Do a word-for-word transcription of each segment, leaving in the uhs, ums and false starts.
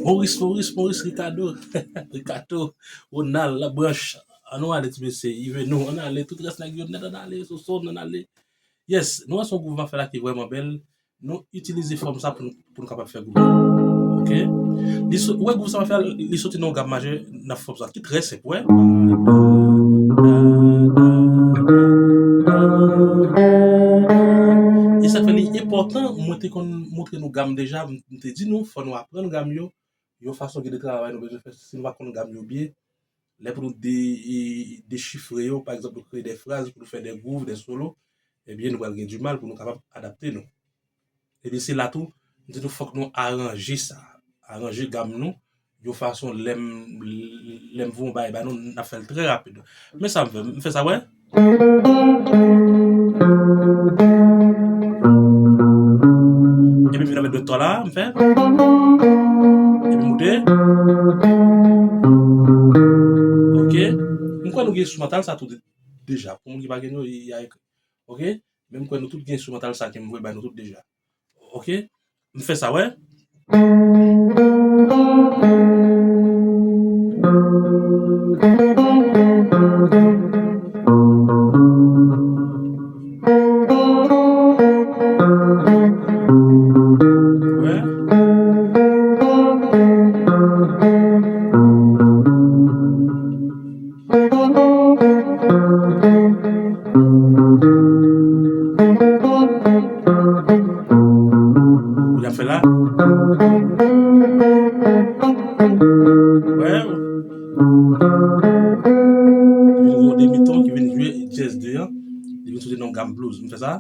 Maurice, Maurice, Maurice, Ricardo, Ricardo, Ronald, Labranche. Ann nou ale, ti mesye, Yvenou, ann ale, tout rès nèg yo nèt, ann ale, Soso, ann ale. Yes, nou wè se yon gwouv m ap fè la ki vrèman bèl. Nou itilize fòm sa pou nou, pou nou kapab fè gwouv la. Ok? Li so-, ou wè gwouv sa m ap fè la, li soti nan yon gam majè, nan fòm sa, ki trè senp, wè. E sa k fè li enpòtan, mwen te konn montre nou gam deja, m te di nou, fò nou aprann gam yo, yon fason gen de travay nou bezwen fè, si nou pa konn gam yo byen, lè pou nou de-, e, dechifre yo, pa egzanp, nou kreye de fraz, pou nou fè de gwouv, de solo, ebyen, nou pral gen dimal pou nou kapab adapte nou. Ebyen, se la tou, m di nou fòk nou aranje sa, aranje gam nou, yon fason lè m, lè m voye yon bagay ba nou, n ap fè l trè rapid. Men sa m fè, m fè sa, wè. Epi m vin avèk dwèt twa la, m fè. Epi m moute. Ok. M kwè nou gen enstrimantal sa tou de-, deja. Pou moun ki pa gen yo, y a ekri. Ok. Men m kwè nou tout gen enstrimantal sa ke m voye bay nou tout deja. Ok. M fè sa, wè. Wè. Kounye a fè la. Wè. Ki vin yon demi ton, ki vin jwe jazz de an. Li vin soti nan yon gam blues. M fè sa.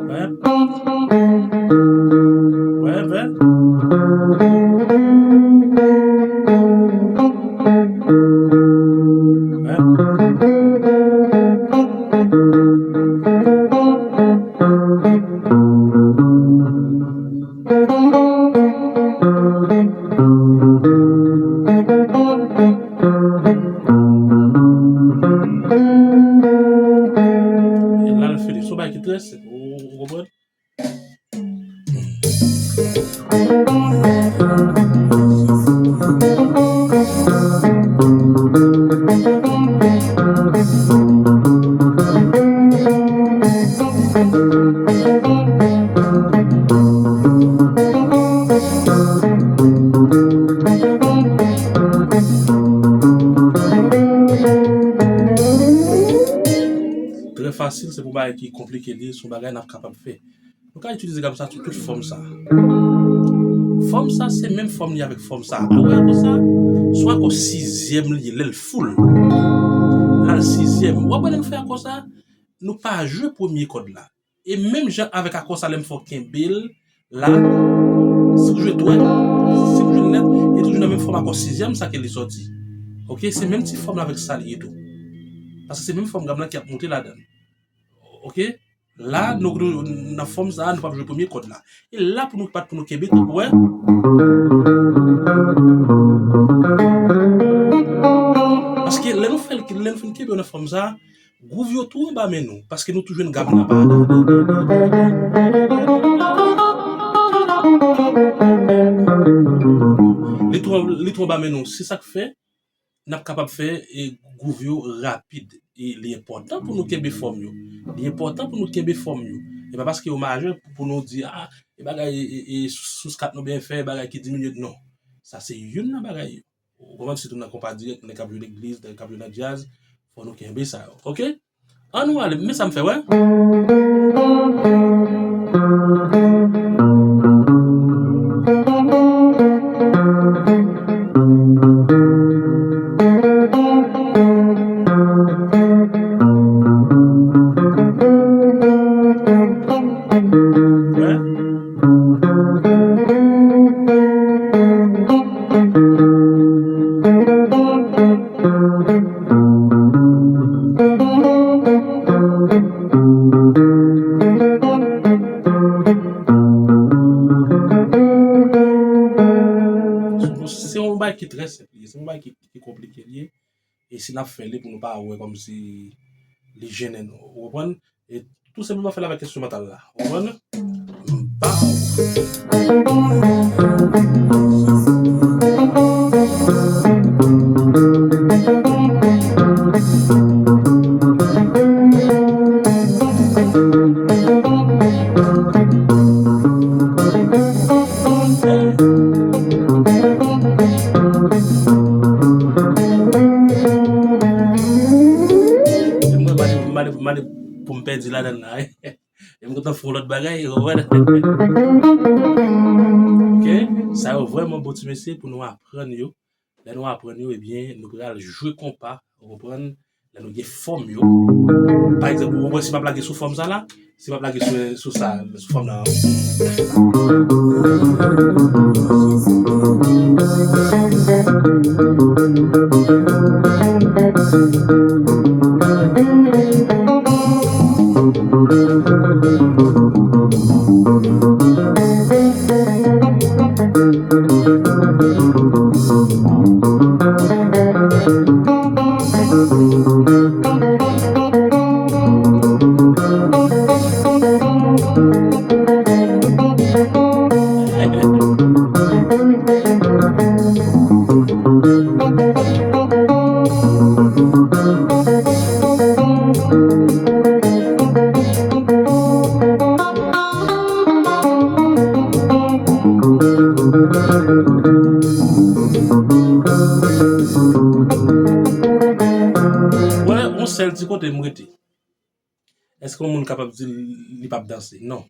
Wè. Wè, wè. Wè. E la l fini. Se yon bagay ki trè senp. Ou, ou konprann? Trè fasil, se pa yon bagay ki konplike, li se yon bagay n ap kapab fè. Nou ka itilize gam sa sou tout fòm sa. Fòm sa se menm fòm li avèk fòm sa. Ou wè akò sa? Se yon akò sizyèm li ye, lè l full. La l sizyèm. W ap wè lè nou fè akò sa, nou pa jwe premye kòd la. E menm jan avèk akò sa, lè m fè w kenbe l la, si w jwe twèl, si w jwe nèt, e toujou nan menm fòm akò sizyèm sa ke li sòti. Ok, se menm ti fòm la avèk sa li ye tou. Paske se menm fòm gam la ki ap monte ladan l. Ok, la, nou, nou, nan fòm sa, nou p ap jwe premye kòd la. E la pou nou bat, pou nou kenbe, tankou, wè. Paske lè nou fè l, lè nou fin kenbe yo nan fòm sa, gwouv yo tou anba men nou, paske nou tou jwenn gam nan pa. Li tou, li tou anba men nou, se sa k fè n ap kapab fè, e, gwouv yo rapid. E li enpòtan pou nou kenbe fòm yo. Li enpòtan pou nou kenbe fòm yo. E pa paske yo majè pou, pou nou di, a, e bagay, e, e, e, sous kat nou byen fè, bagay ki diminye. Non. Sa se youn nan bagay yo. Ou konprann, sitou nan konpa dirèk, nèg k ap jwe legliz, nèg k ap jwe nan djaz, fò nou kenbe sa yo. Ok? Ann nou ale, men sa m fè, wè. Wè. Se yon bagay ki trè senp li ye, se yon bagay ki, ki konplike li ye. E si n ap fè li pou nou pa wè kòmsi li jennen nou. Ou konprann? E tou senpleman fè l avèk enstrimantal la. Ou konprann? Bow! Mwen mande, mande, mande pou m pèdi ladan l la. E m kontan fè yon lòt bagay, ou konprann? Ok? Sa yo vrèman bon ti mesye pou nou aprann yo. Lè nou aprann yo, ebyen, nou pral jwe konpa, ou konprann? Lè nou gen fòm yo. Pa egzanp, ou konprann, si m ap lage sou fòm sa la, si m ap lage sou, sou sa, sou fòm nan. Wè, yon sèl ti kote m rete. Èske yon moun kapab di l li p ap danse? Non.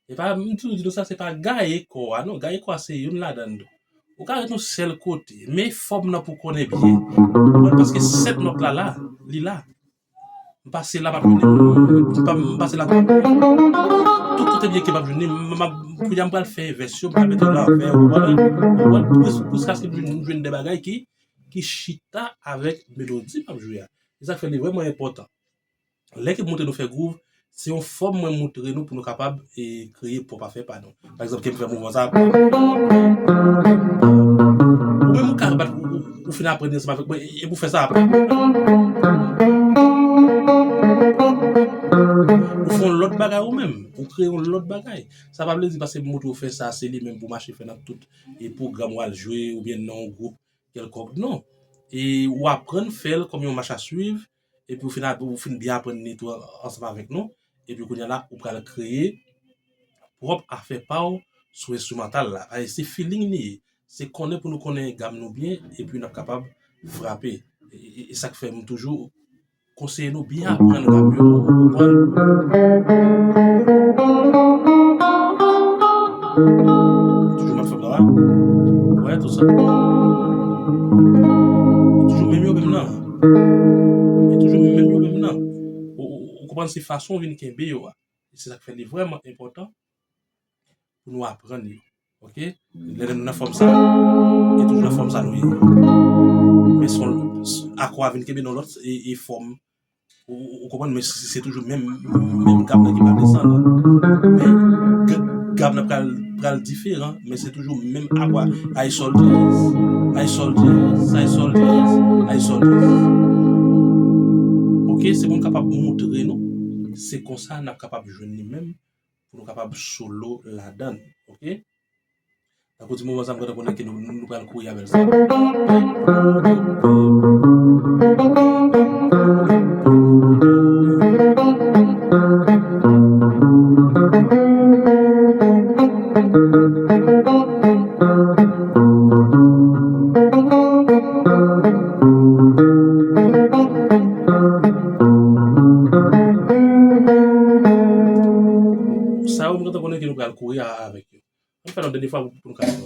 E pa, m toujou di nou sa, se pa gaye kò a, non. Gaye kò a se youn ladan l tou. Ou ka ret yon sèl kote, men fòm nan pou konnen byen. Ou konprann? Paske sèt nòt la, la, li la. M pase la, m ap jwenn li. M pa, m pase la, m ap jwenn li. Tout kote byen ke m ap jwenn li, m, m ap, kounye a m pral fè envès yo, m pral mete yo nan anvè, ou konprann? Ou konprann? Jis-, jiskaske m jwenn, m jwenn de bagay ki, ki chita avèk melodi m ap jwe a. Se sa k fè li vrèman enpòtan. Lè ke m montre nou fè gwouv, se yon fòm mwen montre nou pou nou kapab, e, kreye pwòp afè pa nou. Pa egzanp, ke m fè mouvman sa. Ou menm ou ka bat, ou, ou, ou fin aprann ansanm avèk mwen, e, e pou fè sa. Ou fè yon lòt bagay ou menm, ou kreye yon lòt bagay. Sa pa vle di paske m montre w fè sa, se li menm pou mache fè nan tout, e, pwogram w al jwe oubyen nan yon gwoup kèlkònk, non. E ou aprann fè l kòm yon mach a swiv, epi ou fin ap-, ou fin byen aprann li tou ansanm avèk nou, epi kounye a la, ou pral kreye pwòp afè pa w sou enstrimantal la. Paske se feeling li ye, se konnen pou nou konnen gam nou byen, epi n ap kapab frape. E, e, e sa k fè m toujou konseye nou byen aprann gam yo, ou konprann? Toujou m ap fè travay. Ou wè, tou sa. E toujou menm yo menm nan. E toujou menm yo menm nan. Ou, ou, ou konprann se fason w vin kenbe yo a. E se sa k fè li vrèman enpòtan pou nou aprann yo. Ok? Lè nou nan fòm sa, e toujou nan fòm sa nou ye. Men son, akò a vin kenbe nan lòt e, e fòm. Ou, ou, ou konprann? Men se, se toujou menm, menm gam nan ki pa desann. Men g-, gam nan pral, pral diferan, men se toujou menm akò a. Ay sòl dyaz, ay sòl dyaz, ay sòl dyaz, ay sòl dyaz. Ok? Se pou m kapab montre nou. Se konsa n ap kapab jwenn li menm. Pou nou kapab solo ladan l, ok? Tankou ti moman sa m gentan konnen ke nou, nou pral kouri avè l sa. Sa yo, m gentan konnen ke nou pral kouri a-, avèk yo. Ann fè l yon dènye fwa pou, pou nou ka fè l.